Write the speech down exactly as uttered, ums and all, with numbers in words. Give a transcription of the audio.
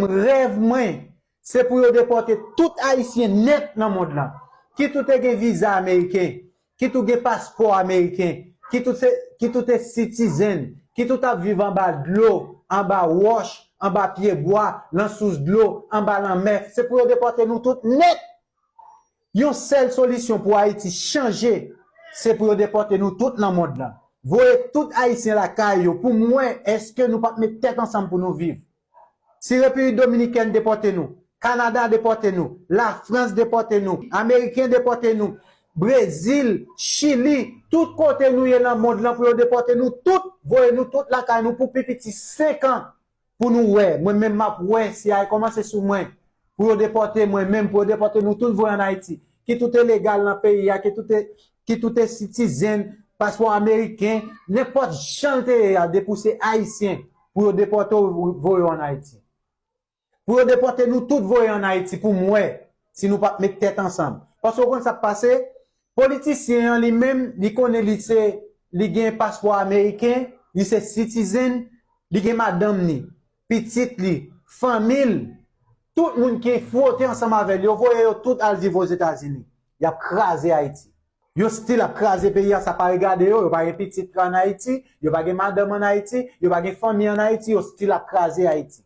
Rèv mwen, se pou yo depòte tout Ayisyen nèt nan mond lan. Kit ou te gen viza ameriken, kit ou gen paspò ameriken, kit ou te, kit ou te citizen, kit ou t ap viv anba dlo, anba wòch, anba pyebwa, lan sous dlo, anba lanmè, se pou yo depòte nou tout nèt. Yon sèl solisyon pou Ayiti chanje, se pou yo depòte nou tout nan mond lan. Voye tout Ayisyen lakay yo pou m wè èske nou p ap met tèt ansanm pou nou viv. Si Repiblik Dominikèn depòte nou, Kanada depòte nou, Lafrans depòte nou, Ameriken depòte nou, Brezil, Chili, tout kote nou ye nan mond lan pou yo depòte nou tout, voye nou tout lakay nou pou pi piti senk an pou nou wè. Mwen menm m ap wè si ay kòmanse sou mwen pou yo depòte mwen menm, pou yo depòte nou tout voye ann Ayiti. Kit ou te legal nan peyi a, kit ou te, kit ou te citizen, paspò ameriken, nenpòt jan l te ye a, depi w se Ayisyen, pou yo depòte w voye w ann Ayiti. Pou yo depòte nou tout voye ann Ayiti pou m wè si nou p ap met tèt ansanm. Paske w konn sa k pase? Politisyen an li menm, li konnen li se, li gen paspò ameriken, li se citizen, li gen madanm ni, pitit li, fanmi l, tout moun ki fwote ansanm avè l, yo voye yo tout al viv Ozetazini. Y ap kraze Ayiti. Yo still ap kraze peyi a, sa pa regade yo, yo pa gen pitit ann Ayiti, yo pa gen madanm ann Ayiti, yo pa gen fanmi ann Ayiti, yo still ap kraze Ayiti.